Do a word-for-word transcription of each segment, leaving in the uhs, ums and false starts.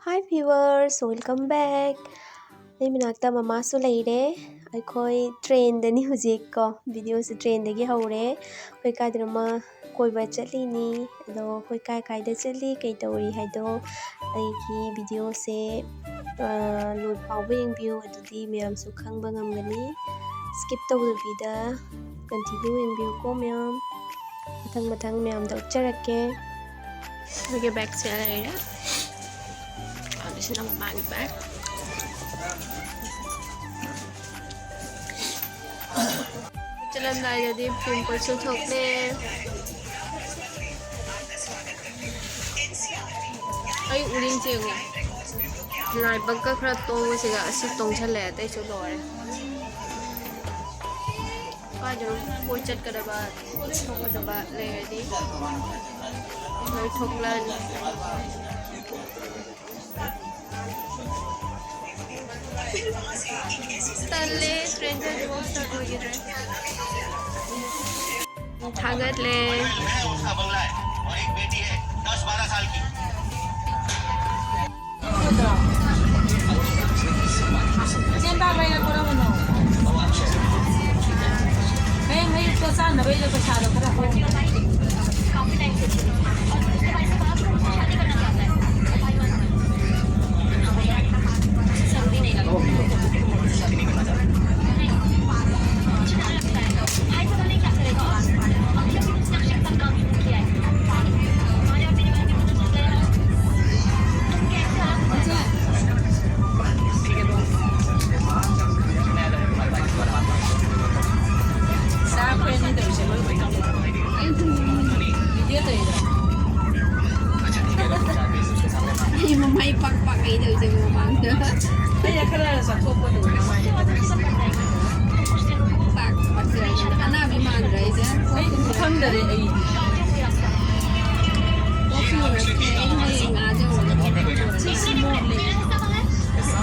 Hi viewers, welcome back. ꯑꯩ ꯃꯅꯥꯛꯇ ꯃꯃꯥꯁꯨ ꯂꯩꯔꯦ꯫ ꯑꯩꯈꯣꯏ ꯇ꯭ꯔꯦꯟꯗꯅꯤ ꯍꯧꯖꯤꯛ ꯀꯣ, ꯚꯤꯗꯤꯑꯣꯁꯦ ꯇ꯭ꯔꯦꯟꯗꯒꯤ ꯍꯧꯔꯦ꯫ ꯑꯩꯈꯣꯏ ꯀꯥꯏꯗꯅꯣꯃ ꯀꯣꯏꯕ ꯆꯠꯂꯤꯅꯤ꯫ ꯑꯗꯣ ꯑꯩꯈꯣꯏ ꯀꯥꯏ ꯀꯥꯏꯗ ꯆꯠꯂꯤ, ꯀꯩ ꯇꯧꯔꯤ ꯍꯥꯏꯗꯣ ꯑꯩꯒꯤ ꯚꯤꯗꯤꯑꯣꯁꯦ, ꯑ, ꯂꯣꯏ ꯐꯥꯎꯕ ꯌꯦꯡꯕꯤꯌꯨ, ꯑꯗꯨꯗꯤ ꯃꯌꯥꯝꯁꯨ ꯈꯪꯕ ꯉꯝꯒꯅꯤ꯫ Skip ꯇꯧꯗꯕꯤꯗ continue ꯌꯦꯡꯕꯤꯌꯨꯀꯣ ꯃꯌꯥꯝ꯫ ꯃꯊꯪ ꯃꯊꯪ ꯃꯌꯥꯝꯗ ꯎꯠꯆꯔꯛꯀꯦ꯫ ꯃꯣꯏꯒꯤ ꯕꯦꯒꯁꯦ ꯂꯩꯔꯦ꯫ ꯑꯗꯨꯁꯤꯅ ꯃꯃꯥꯒꯤ ꯕꯦꯒ꯫ ꯆꯠꯂꯝꯗꯥꯏꯗꯗꯤ ꯄꯤꯝꯄꯜꯁꯨ ꯊꯣꯛꯂꯦ꯫ ꯑꯩ ꯎꯔꯤꯡꯁꯦ ꯌꯦꯡꯉꯣ꯫ ꯂꯥꯏꯕꯛꯀ ꯈꯔ ꯇꯣꯡꯕꯁꯤꯒ ꯑꯁꯤ ꯇꯣꯡꯁꯜꯂꯦ, ꯑꯇꯩꯁꯨ ꯂꯣꯏꯔꯦ꯫ ꯀꯥꯏꯗꯅꯣ ꯀꯣꯏ ꯆꯠꯀꯗꯕ, ꯊꯣꯛꯀꯗꯕ ꯂꯩꯔꯗꯤ ꯂꯣꯏ ꯊꯣꯛꯂꯛꯑꯅꯤ꯫ ꯇꯜꯂꯦ, ꯇ꯭ꯔꯦꯟ ꯖꯔꯅꯤ ꯋꯥꯁ ꯇꯧꯔꯣꯏꯗ꯭ꯔꯦ꯫ ꯊꯥꯒꯠꯂꯦ꯫ ꯑꯩ ꯃꯃꯥꯏ ꯄꯥꯛ ꯄꯥꯛ ꯀꯩꯗꯧꯁꯦ ꯃꯃꯥꯡꯗ꯫ ꯑꯩꯅ ꯈꯔ ꯆꯥꯊꯣꯛꯄꯗꯣ ꯃꯃꯥꯏ꯫ ꯄꯥꯛ ꯄꯥꯛ ꯑꯅꯥꯕꯤ ꯃꯥꯟꯗ꯭ꯔꯥ ꯑꯩꯁꯦ? ꯑꯩ ꯈꯪꯗꯔꯦ ꯑꯩ꯫ ꯀꯣꯛꯁꯨ ꯂꯣꯏꯔꯛꯇ꯭ꯔꯦ꯫ ꯑꯩ ꯍꯌꯦꯡ ꯑꯥꯗ ꯑꯣꯏꯅ ꯀꯩꯁꯥ?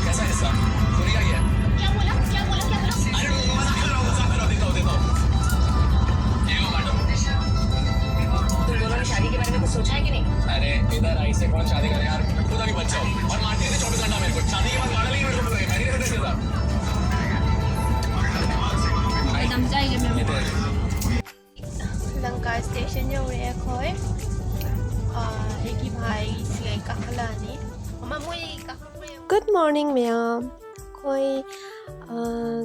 ꯀꯩꯁꯥ? ꯀꯣꯔꯤꯌꯥ ꯌꯦ? ꯀꯌꯥ ꯕꯣꯂꯥ? ꯀꯌꯥ ꯕꯣꯂꯥ? ꯀꯌꯥ ꯕꯣꯂꯥ? ꯀꯌꯥ ꯕꯣꯂꯥ? तुम दोनों ने शादी के बारे में कुछ सोचा है कि नहीं? अरे, इधर आई से कौन शादी करे यार? खुद बचाओ और मारती है चौबीस घंटा मेरे को। शादी के बाद मारा नहीं मेरे को, मैंने नहीं रखा था। एकदम चाहिए मेरे को। ꯂꯪꯀꯥ ꯁ꯭ꯇꯦꯁꯟ ꯌꯧꯔꯦ ꯑꯩꯈꯣꯏ꯫ ꯑꯥ, ꯑꯩꯒꯤ ꯚꯥꯏꯁꯦ ꯀꯥꯈꯠꯂꯛꯑꯅꯤ꯫ ꯃꯃꯥ, ꯃꯣꯏ ꯀꯥꯈꯠꯂꯛꯄ ꯌꯥꯝ Good morning, ꯃꯌꯥꯝ꯫ ꯑꯩꯈꯣꯏ, ꯑꯥ,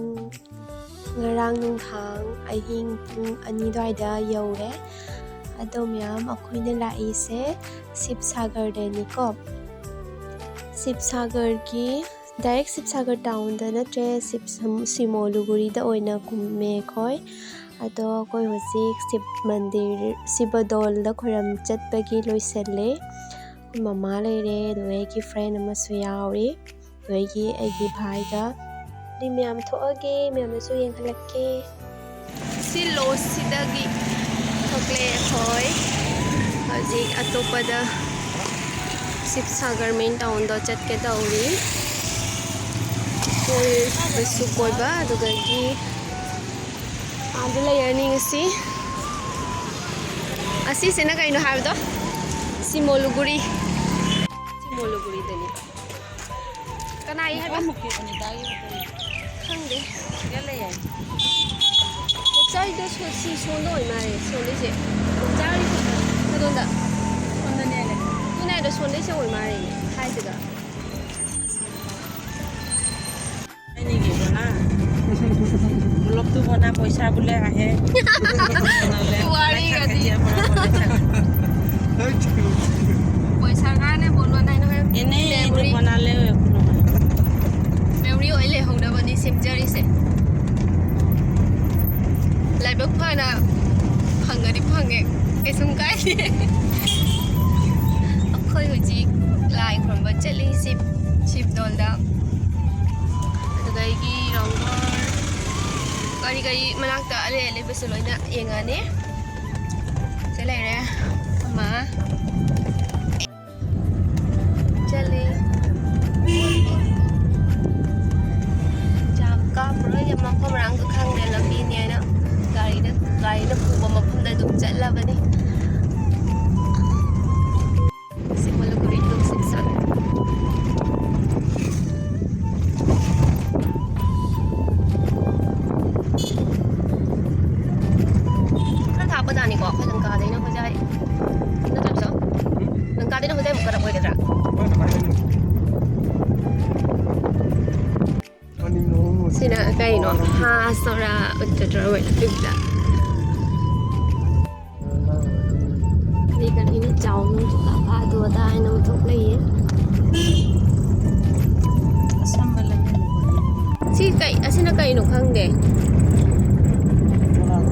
ꯉꯔꯥꯡ ꯅꯨꯡꯗꯥꯡ ꯑꯍꯤꯡ ꯄꯨꯡ ꯑꯅꯤ ꯑꯗꯨꯋꯥꯏꯗ ꯌꯧꯔꯦ꯫ ꯑꯗꯣ ꯃꯌꯥꯝ, ꯑꯩꯈꯣꯏꯅ ꯂꯥꯛꯏꯁꯦ ꯁꯤꯕꯁꯥꯒꯔꯗꯅꯤꯀꯣ꯫ ꯁꯤꯕꯁꯥꯒꯔꯒꯤ, direct ꯁꯤꯕꯁꯥꯒꯔ ꯇꯥꯎꯟꯗ ꯅꯠꯇ꯭ꯔꯦ, ꯁꯤꯕ-, ꯁꯤꯃꯣꯂꯨꯒꯨꯔꯤꯗ ꯑꯣꯏꯅ ꯀꯨꯝꯃꯦ ꯑꯩꯈꯣꯏ꯫ ꯑꯗꯣ ꯑꯩꯈꯣꯏ ꯍꯧꯖꯤꯛ ꯁꯤꯕ ꯃꯟꯗꯤꯔ, ꯁꯤꯕꯗꯣꯜꯗ ꯈꯣꯏꯔꯝ ꯆꯠꯄꯒꯤ ꯂꯣꯏꯁꯜꯂꯦ꯫ ꯑꯩꯈꯣꯏ ꯃꯃꯥ ꯂꯩꯔꯦ, ꯑꯗꯨꯒ ꯑꯩꯒꯤ friend ꯑꯃꯁꯨ ꯌꯥꯎꯔꯤ꯫ ꯑꯗꯒꯤ ꯑꯩꯒꯤ ꯚꯥꯏꯒ꯫ ꯑꯗꯨꯗꯤ ꯃꯌꯥꯝ ꯊꯣꯛꯑꯒꯦ, ꯃꯌꯥꯝꯗꯁꯨ ꯌꯦꯡꯍꯜꯂꯛꯀꯦ꯫ ꯁꯤ ꯂꯣꯖꯁꯤꯗꯒꯤ ꯊꯣꯛꯂꯛꯑꯦ ꯑꯩꯈꯣꯏ꯫ ꯍꯧꯖꯤꯛ ꯑꯇꯣꯞꯄꯗ ꯁꯤꯕꯁꯥꯒꯔ main ꯇꯥꯎꯟꯗꯣ ꯆꯠꯀꯦ ꯇꯧꯔꯤ꯫ ꯀꯣꯏꯕꯁꯨ ꯀꯣꯏꯕ, ꯑꯗꯨꯗꯒꯤ ꯑꯥꯗ ꯂꯩꯔꯅꯤ ꯉꯁꯤ꯫ ꯑꯁꯤꯁꯤꯅ ꯀꯩꯅꯣ ꯍꯥꯏꯕꯗꯣ? ꯁꯤꯃꯣꯂꯨꯒꯨꯔꯤ꯫ ꯁꯤꯃꯣꯂꯨꯒꯨꯔꯤꯗꯅꯤ꯫ ꯀꯅꯥꯒꯤ ꯍꯥꯏꯕ? ꯑꯃꯨꯛꯀꯤ ꯑꯅꯤꯇꯥꯒꯤ ꯈꯛꯇꯅꯤ꯫ ꯈꯪꯗꯦ꯫ ꯁꯤꯗ ꯂꯩ ꯍꯥꯏ꯫ ꯄꯣꯠꯆꯥꯏꯗꯣ ꯁꯣ-, ꯁꯤ ꯁꯣꯟꯗ ꯑꯣꯏ ꯃꯥꯜꯂꯦ, ꯁꯣꯟꯗꯣꯏꯁꯦ꯫ ꯄꯣꯠꯆꯥꯏ ꯀꯗꯣꯝꯗ? ꯁꯣꯝꯗꯅꯦ ꯂꯩ꯫ ꯇꯨꯅꯥꯏꯗꯣ ꯁꯣꯟꯗꯣꯏꯁꯦ ꯑꯣꯏ ꯃꯥꯜꯂꯦ, ꯍꯥꯏꯁꯤꯗ꯫ ꯑꯩꯅꯤꯒꯤ ꯕꯣꯅꯥ꯫ ꯕ꯭ꯂꯣꯛꯇꯨ ꯕꯣꯅꯥ ꯄꯩꯁꯥ ꯕꯨꯂꯦ ꯑꯍꯦ꯫ ꯋꯥꯔꯤꯒꯗꯤ꯫ ꯄꯩꯁꯥ ꯀꯥꯟꯅ ꯕꯣꯅꯥ ꯅꯥꯏꯅ ꯍꯣꯏ꯫ ꯏꯅꯦ, ꯑꯩꯗꯣ ꯕꯣꯅꯥ ꯂꯩ꯫ Memory ꯑꯣꯏ ꯂꯩꯍꯧꯅꯕꯅꯤ ꯁꯦꯝꯖꯔꯤꯁꯦ꯫ ꯂꯥꯏꯕꯛ ꯐꯅ ꯐꯪꯉꯗꯤ ꯐꯪꯉꯦ, ꯀꯩꯁꯨꯝ ꯀꯥꯏꯗꯦ꯫ ꯑꯩꯈꯣꯏ ꯍꯧꯖꯤꯛ ꯂꯥꯏ ꯈꯨꯔꯨꯝꯕ ꯆꯠꯂꯤ ꯁꯤꯕ, ꯁꯤꯕꯗꯣꯜꯗ꯫ ꯑꯗꯨꯗꯒꯤ ꯔꯪꯒꯣꯔ, ꯀꯔꯤ ꯀꯔꯤ ꯃꯅꯥꯛꯇ ꯑꯂꯩ ꯑꯂꯩꯕꯁꯨ ꯂꯣꯏꯅ ꯌꯦꯡꯉꯅꯤ꯫ ꯁꯤ ꯂꯩꯔꯦ ꯑꯃ꯫ ꯆꯠꯂꯤ꯫ ꯌꯥꯝ ꯀꯥꯞꯄꯔꯣꯏ, ꯃꯐꯝ ꯃꯔꯥꯡꯁꯨ ꯈꯪꯗꯦ, ꯂꯝꯕꯤꯅꯦꯅ ꯒꯥꯔꯤꯗ, ꯒꯥꯔꯤꯅ ꯄꯨꯕ ꯃꯐꯝꯗ ꯑꯗꯨꯝ ꯆꯠꯂꯕꯅꯤ꯫ ꯁꯤꯃꯂꯨꯒꯨꯔꯤ ꯇꯨ ꯁꯤꯕꯁꯥꯒꯔ꯫ ꯑꯥ, ꯁꯣꯔꯥ ꯎꯠꯀꯗ꯭ꯔꯥ ꯃꯣꯏ ꯃꯇꯨꯡꯗ꯫ ꯀꯔꯤ ꯀꯔꯤꯅꯣ ꯆꯥꯎꯅ ꯊꯣꯛꯂꯛꯄ ꯑꯗꯨ ꯑꯗꯥ ꯍꯥꯏꯅ ꯑꯃ ꯊꯣꯛꯂꯛꯏꯌꯦ꯫ ꯑꯁꯝꯕ ꯂꯩꯅ ꯁꯤ ꯀꯩ, ꯑꯁꯤꯅ ꯀꯩꯅꯣ ꯈꯪꯗꯦ꯫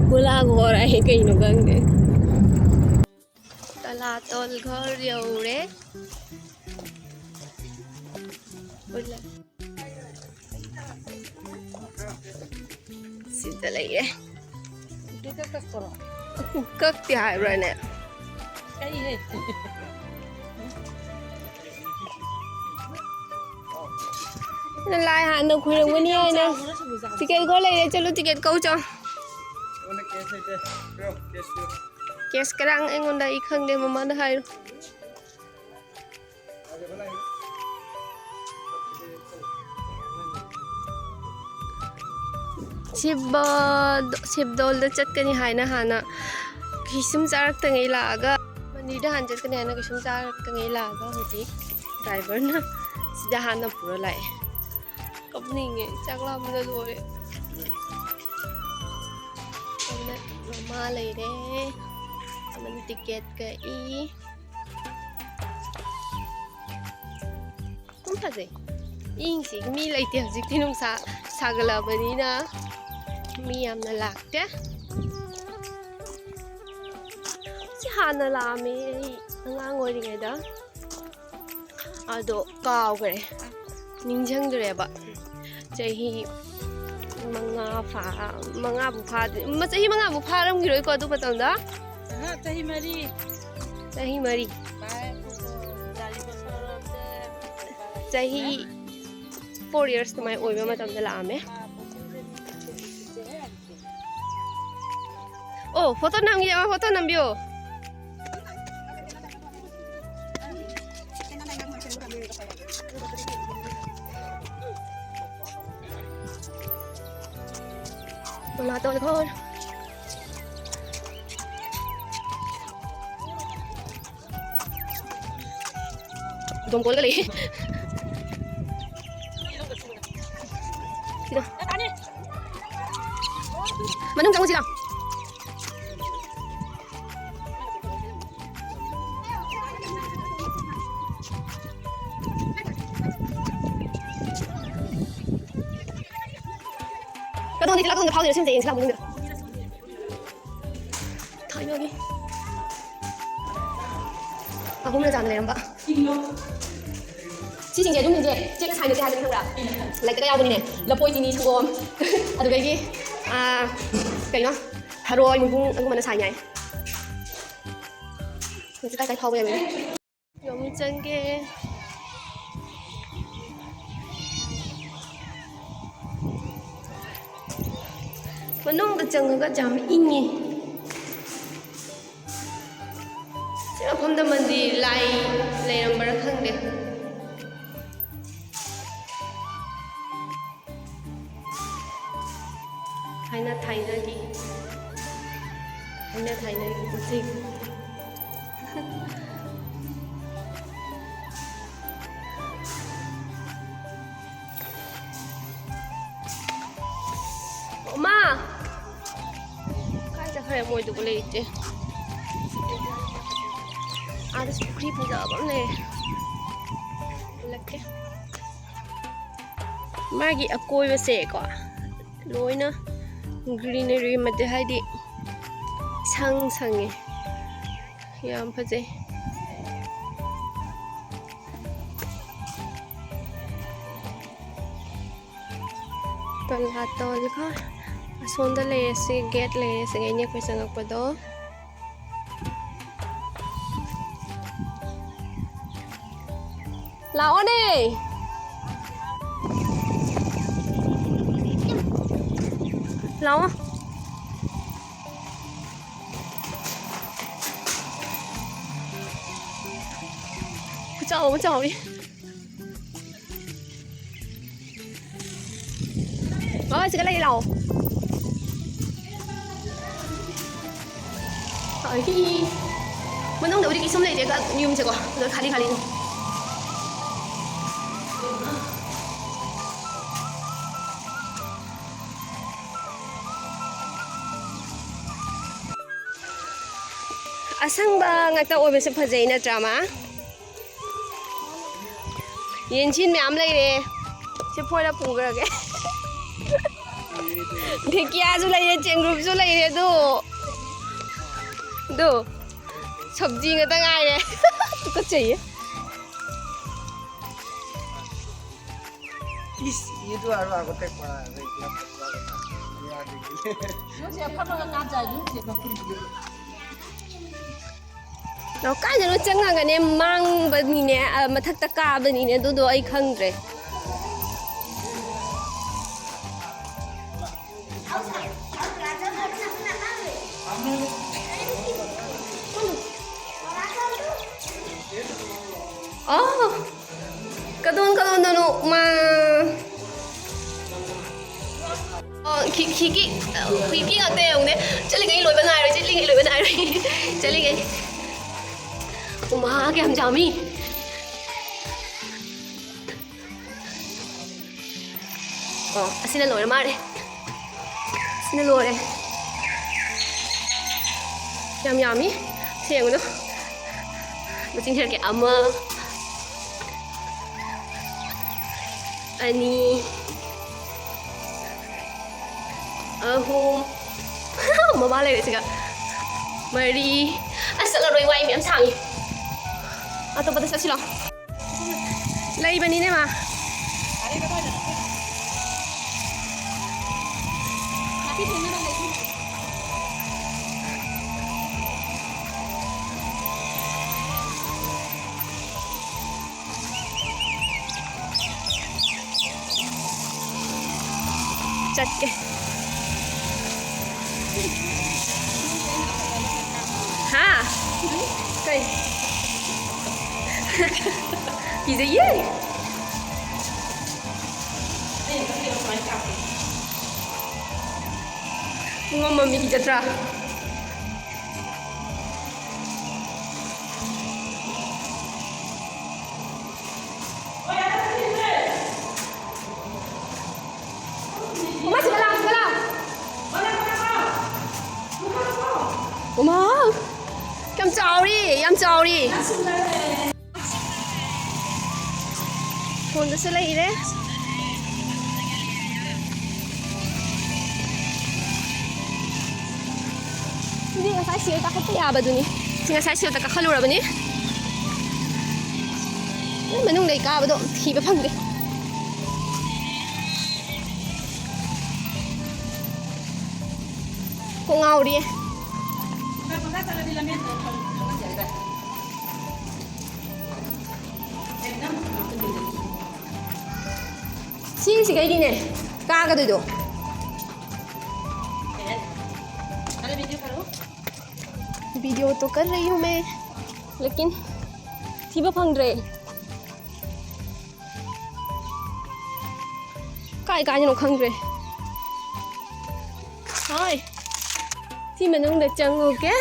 ꯒꯨꯂꯥ ꯒꯣꯔꯥ ꯍꯥꯏ, ꯀꯩꯅꯣ ꯈꯪꯗꯦ꯫ ꯇꯂꯥꯇꯣꯜ ꯘꯔ ꯌꯧꯔꯦ꯫ ꯎꯠꯂꯦ꯫ ꯁꯤꯗ ꯂꯩꯔꯦ꯫ ꯀꯛꯇꯦ ꯍꯥꯏꯕ꯭ꯔꯥꯅꯦ? ꯂꯥꯏ ꯍꯥꯟꯅ ꯈꯣꯏꯔꯝꯒꯅꯤ ꯍꯥꯏꯅ꯫ ꯇꯤꯀꯦꯠ ꯀꯛꯑꯣ ꯂꯩꯔꯦ, ꯆꯠꯂꯣ ꯇꯤꯀꯦꯠ ꯀꯛꯎ ꯆꯣ꯫ ꯑꯩꯉꯣꯟꯗ ꯀꯦꯁ ꯂꯩꯇꯦ꯫ ꯄꯤꯔꯣ, ꯀꯦꯁ ꯄꯤꯔꯣ꯫ ꯀꯦꯁ ꯀꯔꯥꯡ ꯑꯩꯉꯣꯟꯗ ꯑꯩ ꯈꯪꯗꯦ, ꯃꯃꯥꯗ ꯍꯥꯏꯔꯣ꯫ ꯁꯤꯕ-, ꯁꯤꯕꯗꯣꯜꯗ ꯆꯠꯀꯅꯤ ꯍꯥꯏꯅ ꯍꯥꯟꯅ ꯀꯩꯁꯨꯝ ꯆꯥꯔꯛꯇꯉꯩ ꯂꯥꯛꯑꯒ, ꯃꯅꯤꯗ ꯍꯥꯟꯅ ꯆꯠꯀꯅꯤ ꯍꯥꯏꯅ ꯀꯩꯁꯨꯝ ꯆꯥꯔꯛꯇꯉꯩ ꯂꯥꯛꯑꯒ ꯍꯧꯖꯤꯛ ꯗ꯭ꯔꯥꯏꯚꯔꯅ ꯁꯤꯗ ꯍꯥꯟꯅ ꯄꯨꯔ ꯂꯥꯛꯑꯦ꯫ ꯀꯞꯅꯤꯡꯉꯦ, ꯆꯥꯛ ꯂꯥꯝꯕꯗ ꯂꯣꯏꯔꯦ꯫ ꯑꯗꯨꯅ ꯃꯃꯥ ꯂꯩꯔꯦ, ꯑꯃꯅ ꯇꯤꯀꯦꯠ ꯀꯛꯏ꯫ ꯑꯗꯨꯝ ꯐꯖꯩ꯫ ꯏꯪꯁꯤ ꯃꯤ ꯂꯩꯇꯦ ꯍꯧꯖꯤꯛꯇꯤ, ꯅꯨꯡꯁꯥ ꯁꯥꯒꯠꯂꯛꯑꯕꯅꯤꯅ ꯃꯤ ꯌꯥꯝꯅ ꯂꯥꯛꯇꯦ꯫ ꯁꯤ ꯍꯥꯟꯅ ꯂꯥꯛꯑꯝꯃꯦ ꯑꯩ ꯑꯉꯥꯡ ꯑꯣꯏꯔꯤꯉꯩꯗ, ꯑꯗꯣ ꯀꯥꯎꯈ꯭ꯔꯦ, ꯅꯤꯡꯁꯤꯡꯗ꯭ꯔꯦꯕ꯫ ꯆꯍꯤ ꯃꯉꯥ ꯐꯥ-, ꯃꯉꯥꯕꯨ ꯐꯥꯗ꯭ꯔꯤ, ꯃ-, ꯆꯍꯤ ꯃꯉꯥꯕꯨ ꯐꯥꯔꯝꯈꯤꯔꯣꯏꯀꯣ ꯑꯗꯨ ꯃꯇꯝꯗ꯫ ꯑꯍ, ꯆꯍꯤ ꯃꯔꯤ꯫ ꯆꯍꯤ ꯃꯔꯤ꯫ ꯆꯍꯤ four years ꯑꯗꯨꯃꯥꯏꯅ ꯑꯣꯏꯕ ꯃꯇꯝꯗ ꯂꯥꯛꯑꯝꯃꯦ꯫ ꯑꯣ, ꯐꯣꯇꯣ ꯅꯝꯒꯦ, ꯑꯃ ꯐꯣꯇꯣ ꯅꯝꯕꯤꯌꯣ꯫ ꯇꯣꯂꯥ ꯇꯣꯜ ꯈꯣꯏ꯫ ꯗꯣꯡꯒꯣꯜꯒ ꯂꯩ꯫ ꯁꯤꯗ꯫ ꯃꯅꯨꯡ ꯆꯪꯉꯨꯁꯤ ꯂꯥꯎ꯫ ꯀꯗꯣꯝꯗꯤ ꯆꯠꯂꯛꯀꯗꯣꯝꯗ ꯐꯥꯎꯗꯣꯏꯔꯣ? ꯁꯤꯝꯁꯦ ꯌꯦꯡꯁꯤ ꯂꯥꯎ ꯃꯅꯨꯡꯗ꯫ ꯊꯥꯏꯅꯒꯤ ꯑꯍꯨꯝꯅ ꯆꯥꯅ ꯂꯩꯔꯝꯕ꯫ ꯁꯤꯁꯤꯡꯁꯦ ꯑꯗꯨꯝꯁꯤꯡꯁꯦ ꯆꯦꯛ ꯁꯥꯏꯅꯁꯦ ꯍꯥꯏꯕꯅꯤ ꯈꯪꯕ꯭ꯔꯥ? ꯂꯩꯇꯒ ꯌꯥꯎꯕꯅꯤꯅꯦ꯫ ꯂꯐꯣꯏ, ꯆꯤꯅꯤ, ꯁꯪꯒꯣꯝ꯫ ꯑꯗꯨꯗꯒꯤ ꯑꯥ, ꯀꯩꯅꯣ, ꯊꯔꯣꯏ, ꯃꯨꯟꯕꯨꯡ, ꯑꯗꯨꯒꯨꯝꯕꯅ ꯁꯥꯏꯅꯤ ꯍꯥꯏ꯫ ꯃꯁꯤ ꯀꯥꯏ ꯀꯥꯏ ꯐꯥꯎꯕ ꯌꯥꯕꯅꯤ? ꯌꯣꯡꯃꯤ ꯆꯪꯒꯦ꯫ ꯃꯅꯨꯡꯗ ꯆꯪꯉꯒ ꯌꯥꯝ ꯏꯪꯉꯤ꯫ ꯁꯤ ꯃꯐꯝꯗ ꯃꯟꯗꯤꯔ ꯂꯥꯏ ꯂꯩꯔꯝꯕ꯭ꯔꯥ ꯈꯪꯗꯦ꯫ ꯊꯥꯏꯅ ꯊꯥꯏꯅꯒꯤ, ꯊꯥꯏꯅ ꯊꯥꯏꯅꯒꯤ ꯄꯨꯟꯁꯤ꯫ ꯑꯣ, ꯃꯥ! ꯀꯥꯏ ꯆꯠꯈ꯭ꯔꯦ? ꯃꯣꯏꯗꯨꯕꯨ ꯂꯩꯇꯦ꯫ ꯑꯥꯗꯁꯨ ꯄꯨꯈ꯭ꯔꯤ ꯐꯖꯕ ꯑꯃ ꯂꯩꯔꯦ꯫ ꯎꯠꯂꯛꯀꯦ꯫ ꯃꯥꯒꯤ ꯑꯀꯣꯏꯕꯁꯦꯀꯣ, ꯂꯣꯏꯅ greenery ꯃꯇꯦ-, ꯍꯥꯏꯗꯤ ꯁꯪ ꯁꯪꯉꯦ꯫ ꯌꯥꯝ ꯐꯖꯩ꯫ ꯄꯜꯂꯥ ꯇꯧꯔꯒ ꯑꯁꯣꯝꯗ ꯂꯩꯔꯦ, ꯁꯤ gate ꯂꯩꯔꯦ, ꯁꯤꯗꯩꯅꯦ ꯑꯩꯈꯣꯏ ꯆꯪꯉꯛꯄꯗꯣ꯫ ꯂꯥꯛꯑꯣꯅꯦ꯫ ꯂꯥꯛꯑꯣ꯫ ꯈꯨꯆꯥꯎ ꯑꯃ ꯆꯥꯎꯋꯤ꯫ ꯍꯣꯏ, ꯁꯤꯒ ꯂꯩ, ꯂꯥꯛꯑꯣ꯫ ꯍꯣꯏ, ꯍꯤ꯫ ꯃꯅꯨꯡꯗꯕꯨꯗꯤ ꯀꯩꯁꯨꯝ ꯂꯩꯇꯦ, ꯌꯨꯝꯁꯦꯀꯣ꯫ ꯑꯗꯣ ꯈꯥꯂꯤ ꯈꯥꯂꯤꯅꯤ꯫ ꯑꯁꯪꯕ ꯉꯥꯛꯇ ꯑꯣꯏꯕꯁꯦ ꯐꯖꯩ ꯅꯠꯇ꯭ꯔꯥ, ꯃꯥ? ꯌꯦꯟꯁꯤꯟ ꯃꯌꯥꯝ ꯂꯩꯔꯦ꯫ ꯁꯤ ꯐꯣꯏꯔ ꯄꯨꯈ꯭ꯔꯒꯦ꯫ ꯙꯦꯀꯤꯌꯥꯁꯨ ꯂꯩꯔꯦ, ꯆꯦꯡꯒ꯭ꯔꯨꯞꯁꯨ ꯂꯩꯔꯦ, ꯑꯗꯨ, ꯑꯗꯨ, ꯁꯕꯖꯤ ꯉꯥꯛꯇ ꯉꯥꯏꯔꯦ꯫ ꯇꯨꯀꯠꯆꯩꯌꯦ꯫ ꯏꯁ, ꯏꯗꯨ ꯑꯔꯨ ꯑꯔꯨ ꯇꯦꯛ ꯄꯥ, ꯌꯨꯝꯁꯦ ꯐꯝꯃꯒ ꯀꯥꯞ ꯆꯥꯏ, ꯌꯨꯝꯁꯦ ꯃꯈꯨꯟ꯫ ꯑꯣ, ꯀꯥꯏꯗꯅꯣ ꯆꯪꯉꯒꯅꯦ ꯃꯥꯡꯕꯅꯤꯅꯦ, ꯑ, ꯃꯊꯛꯇ ꯀꯥꯕꯅꯤꯅꯦ, ꯑꯗꯨꯗꯣ ꯑꯩ ꯈꯪꯗ꯭ꯔꯦ꯫ ꯑꯣ, ꯀꯗꯣꯟ ꯀꯗꯣꯟꯗꯅꯣ ꯃꯥ꯫ ꯑꯣ, ꯈꯤ-, ꯈꯤꯀꯤ, ꯈꯤꯀꯤ ꯉꯥꯛꯇ ꯌꯦꯡꯉꯨꯅꯦ꯫ ꯆꯠꯂꯤꯉꯩ ꯂꯣꯏꯕ ꯅꯥꯏꯔꯣꯏ, ꯆꯠꯂꯤꯉꯩ ꯂꯣꯏꯕ ꯅꯥꯏꯔꯣꯏ꯫ ꯆꯠꯂꯤꯉꯩ꯫ ꯎꯃꯥ, ꯀꯌꯥꯝ ꯆꯥꯎꯃꯤ꯫ ꯑꯣ, ꯑꯁꯤꯅ ꯂꯣꯏꯔ ꯃꯥꯜꯂꯦ꯫ ꯁꯤꯅ ꯂꯣꯏꯔꯦ꯫ ꯌꯥꯝ ꯌꯥꯝꯃꯤ꯫ ꯁꯤ ꯌꯦꯡꯉꯨꯗꯣ꯫ ꯃꯁꯤꯡ ꯊꯤꯔꯛꯀꯦ꯫ ꯑꯃ, ꯑꯅꯤ, ꯑꯍꯨꯝ꯫ ꯃꯃꯥ ꯂꯩꯔꯦ ꯁꯤꯒ꯫ ꯃꯔꯤ꯫ ꯑꯁ, ꯆꯠꯂꯔꯣꯏ, ꯋꯥꯏ ꯃꯌꯥꯝ ꯁꯥꯡꯉꯤ꯫ ꯑꯇꯣꯞꯄꯗ ꯆꯠꯁꯤ ꯂꯥꯎ꯫ ꯂꯩꯕꯅꯤꯅꯦ, ꯃꯥ꯫ ꯆꯠꯀꯦ꯫ ꯍꯥ? ꯀꯩ? ꯀꯤꯖꯩꯌꯦ꯫ ꯄꯨꯡ ꯑꯃ ꯃꯤ ꯀꯤꯖꯗ꯭ꯔꯥ? ꯎꯃꯥ, ꯁꯤꯗ ꯂꯥꯛꯑꯣ, ꯁꯤꯗ ꯂꯥꯛꯑꯣ꯫ ꯎꯃꯥ! ꯐꯣꯟꯗꯁꯨ ꯂꯩꯔꯦ꯫ ꯁꯤꯗꯤ ꯉꯁꯥꯏ ꯁꯤꯗ ꯀꯥꯈꯠꯄ ꯌꯥꯕꯗꯨꯅꯤ꯫ ꯁꯤ ꯉꯁꯥꯏ ꯁꯤꯗ ꯀꯥꯈꯠꯂꯨꯔꯕꯅꯤ꯫ ꯃꯅꯨꯡꯗꯩ ꯀꯥꯕꯗꯣ ꯊꯤꯕ ꯐꯪꯗꯦ꯫ ꯀꯣꯛ ꯉꯥꯎꯔꯤꯌꯦ꯫ ꯁꯤꯁꯤꯒꯩꯗꯤꯅꯦ ꯀꯥꯒꯗꯣꯏꯗꯣ꯫ वीडियो तो कर रही हूँ मैं, लेकिन ꯊꯤꯕ ꯐꯪꯗ꯭ꯔꯦ꯫ ꯀꯥꯏ ꯀꯥꯏꯗꯅꯣ ꯈꯪꯗ꯭ꯔꯦ꯫ ꯍꯣꯏ, ꯁꯤ ꯃꯅꯨꯡꯗ ꯆꯪꯉꯨꯒꯦ꯫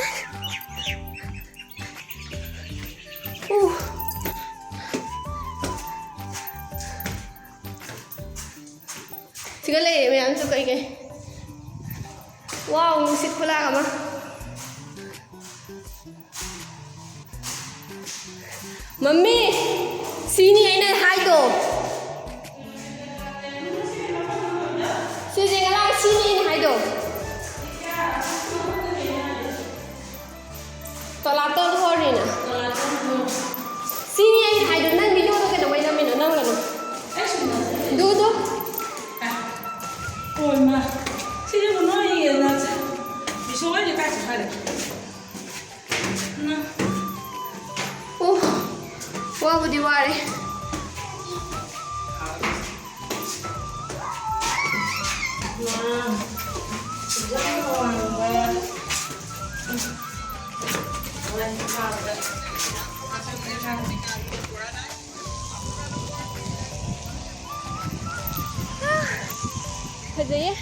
ꯎ꯫ ꯁꯤꯒ ꯂꯩꯔꯦ ꯃꯌꯥꯝꯁꯨ ꯀꯩꯀꯩ꯫ ꯋꯥꯎ, ꯅꯨꯡꯁꯤꯠ ꯈꯨꯂꯥꯛ ꯑꯃ꯫ ꯃꯝꯃꯤ, ꯁꯤꯅꯤ ꯑꯩꯅ ꯍꯥꯏꯗꯣ꯫ ꯁꯤꯁꯦ ꯉꯔꯥꯡ ꯁꯤꯅꯤ ꯑꯩꯅ ꯍꯥꯏꯗꯣ꯫ ꯇꯣꯂꯥꯞꯇꯣ ꯑꯗꯨ ꯍꯣꯔꯅꯤꯅ꯫ ꯁꯤꯅꯤ ꯑꯩꯅ ꯍꯥꯏꯗꯣ, ꯅꯪ ꯚꯤꯗꯤꯑꯣꯗꯣ ꯀꯩꯗꯧꯉꯩ ꯅꯝꯃꯤꯅꯣ? ꯅꯝꯒꯅꯨ꯫ ꯑꯗꯨꯗꯣ꯫ ꯑꯣꯏꯃ, ꯁꯤꯁꯤꯕꯨ ꯅꯣꯏ ꯌꯦꯟꯅꯁꯦ꯫ ꯃꯤꯁꯣ ꯍꯣꯏꯗꯤ ꯀꯥꯏ ꯆꯠꯈ꯭ꯔꯦ? ꯎꯝ꯫ ꯑꯣ, ꯋꯥꯕꯨꯗꯤ ꯋꯥꯔꯦ꯫ ꯃꯥ, ꯁꯤꯗ ꯇꯣꯉꯥꯟꯕ꯫ ꯐꯖꯩꯌꯦ꯫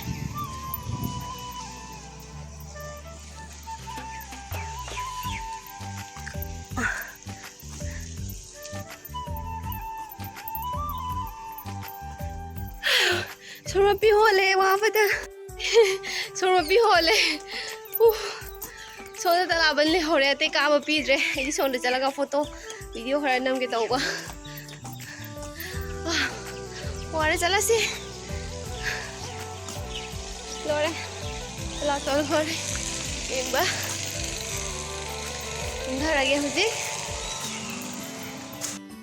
ꯁꯣꯔ ꯃꯄꯤ ꯍꯣꯜꯂꯦ ꯋꯥꯕꯗ꯫ ꯁꯣꯔ ꯃꯄꯤ ꯍꯣꯜꯂꯦ꯫ ꯎ꯫ ꯁꯣꯝꯗ ꯇꯂꯥꯕꯟ ꯂꯩꯍꯧꯔꯦ, ꯑꯇꯩ ꯀꯥꯕ ꯄꯤꯗ꯭ꯔꯦ꯫ ꯑꯩꯗꯤ ꯁꯣꯝꯗ ꯆꯠꯂꯒ ꯐꯣꯇꯣ ꯚꯤꯗꯤꯑꯣ ꯈꯔ ꯅꯝꯒꯦ ꯇꯧꯕ꯫ ꯑꯥ, ꯋꯥꯔꯦ, ꯆꯠꯂꯁꯤ꯫ ꯂꯣꯏꯔꯦ꯫ ꯂꯥꯛꯇꯧ ꯂꯣꯏꯔꯦ꯫ ꯌꯦꯡꯕ꯫ ꯀꯨꯝꯊꯔꯒꯦ ꯍꯧꯖꯤꯛ꯫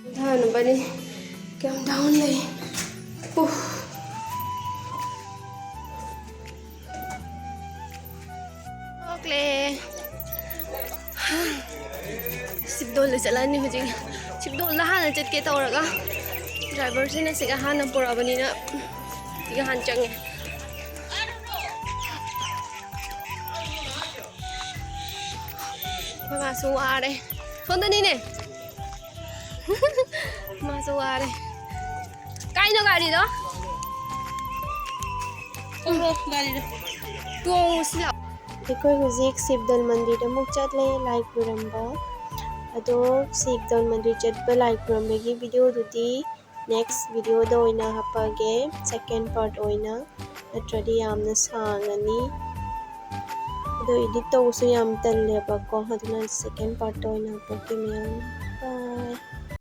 ꯀꯨꯝꯊꯅꯕꯅꯤ꯫ ꯀꯌꯥꯝ down ꯂꯩ꯫ ꯎꯐ꯫ ꯊꯣꯛꯂꯦ꯫ ꯁꯤꯞꯗꯣꯜꯗ ꯆꯠꯂꯅꯤ ꯍꯧꯖꯤꯛ꯫ ꯁꯤꯞꯗꯣꯜꯗ ꯍꯥꯟꯅ ꯆꯠꯀꯦ ꯇꯧꯔꯒ driverꯁꯤꯅ ꯁꯤꯒ ꯍꯥꯟꯅ ꯄꯨꯔꯛꯑꯕꯅꯤꯅ ꯁꯤꯒ ꯍꯥꯟꯅ ꯆꯪꯉꯦ꯫ ꯑꯩꯈꯣꯏ ꯃꯥꯁꯨ ꯋꯥꯔꯦ꯫ ꯁꯣꯝꯗꯅꯤꯅꯦ꯫ ꯃꯥꯁꯨ ꯋꯥꯔꯦ꯫ ꯀꯥꯏꯅꯣ ꯒꯥꯔꯤꯗꯣ? ꯇꯣꯡꯉꯣ ꯒꯥꯔꯤꯗꯣ꯫ ꯇꯣꯡꯉꯨꯁꯤ ꯂꯥꯎ꯫ ꯑꯩꯈꯣꯏ ꯍꯧꯖꯤꯛ ꯁꯤꯞꯗꯜ ꯃꯟꯗꯤꯔꯗ ꯑꯃꯨꯛ ꯆꯠꯂꯦ ꯂꯥꯏ ꯈꯨꯔꯨꯝꯕ꯫ ꯑꯗꯣ ꯁꯤꯞꯗꯜ ꯃꯟꯗꯤꯔ ꯆꯠꯄ ꯂꯥꯏ ꯈꯨꯔꯨꯝꯕꯒꯤ ꯚꯤꯗꯤꯑꯣꯗꯨꯗꯤ next ꯚꯤꯗꯤꯑꯣꯗ ꯑꯣꯏꯅ ꯍꯥꯞꯄꯛꯑꯒꯦ, second part ꯑꯣꯏꯅ, ꯅꯠꯇ꯭ꯔꯗꯤ ꯌꯥꯝꯅ ꯁꯥꯡꯉꯅꯤ꯫ ꯑꯗꯣ edit ꯇꯧꯕꯁꯨ ꯌꯥꯝ ꯇꯜꯂꯦꯕꯀꯣ, ꯑꯗꯨꯅ second partꯇ ꯑꯣꯏꯅ ꯍꯥꯞꯄꯛꯀꯦ ꯃꯌꯥꯝ꯫ Bye꯫